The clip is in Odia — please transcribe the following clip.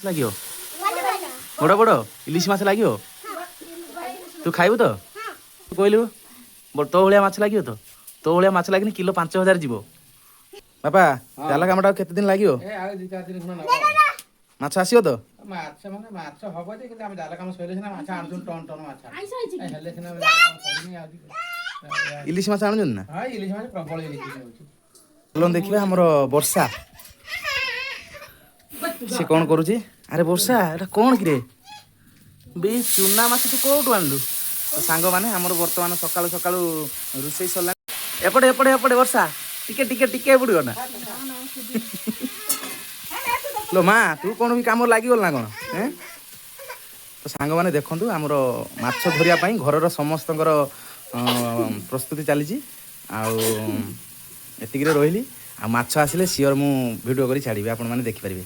ଲାଗିବ ବଡ଼ ବଡ଼ ଇଲିଶି ମାଛ ଲାଗିବ। ତୁ ଖାଇବୁ ତ? ତୁ କହିଲୁ, ତୋ ଭଳିଆ ମାଛ ଲାଗିବ ତ? ତୋ ଭଳିଆ ମାଛ ଲାଗିନି କିଲୋ 5000 ଯିବ। ବାପା, ଜାଲ କାମଟା ଆଉ କେତେ ଦିନ ଲାଗିବ? ଏ ଆଉ 2-4 ଦିନ ଖଣ୍ଡେ ନବ। ମାଛ ଆସିବ ତ? ମାଛ ମାନେ ମାଛ ହବ ଯେ, କିନ୍ତୁ ଆମେ ଜାଲ କାମ ସରିଲେ ସିନା ମାଛ ଆଣୁଛୁ। ଟନ୍ ଟନ୍ ମାଛ ଏ ହେଲେ ସିନା, ଆମେ ଜାଲ କାମ ସରିନି ଆଉ। ଇଲିଶି ମାଛ ଆଣୁଛନ୍ତି ନା? ହଁ, ଇଲିଶି ମାଛ ପ୍ରବଳ ଇଲିଶି ହେଉଛି। ଚାଲନ୍ତୁ ଦେଖିବା ଆମର ବର୍ଷା ସେ କ'ଣ କରୁଛି। ଆରେ ବର୍ଷା, ଏଟା କ'ଣ କିରେ? ବେ ଚୁନା ମାଛ ତୁ କୋଉଠୁ ଆଣିଲୁ? ତ ସାଙ୍ଗମାନେ, ଆମର ବର୍ତ୍ତମାନ ସକାଳୁ ସକାଳୁ ରୋଷେଇ ସରିଲାଣି। ଏପଟେ ଏପଟେ ଏପଟେ ବର୍ଷା, ଟିକେ ଟିକେ ଟିକେ ଏପଟେ ନା ଲୋ ମା, ତୁ କ'ଣ ବି କାମ ଲାଗିଗଲ ନା କ'ଣ? ଏଁ ତ ସାଙ୍ଗମାନେ ଦେଖନ୍ତୁ, ଆମର ମାଛ ଧରିବା ପାଇଁ ଘରର ସମସ୍ତଙ୍କର ପ୍ରସ୍ତୁତି ଚାଲିଛି। ଆଉ ଏତିକିରେ ରହିଲି। ଆଉ ମାଛ ଆସିଲେ ସିଓର ମୁଁ ଭିଡ଼ିଓ କରି ଛାଡ଼ିବି, ଆପଣମାନେ ଦେଖିପାରିବେ।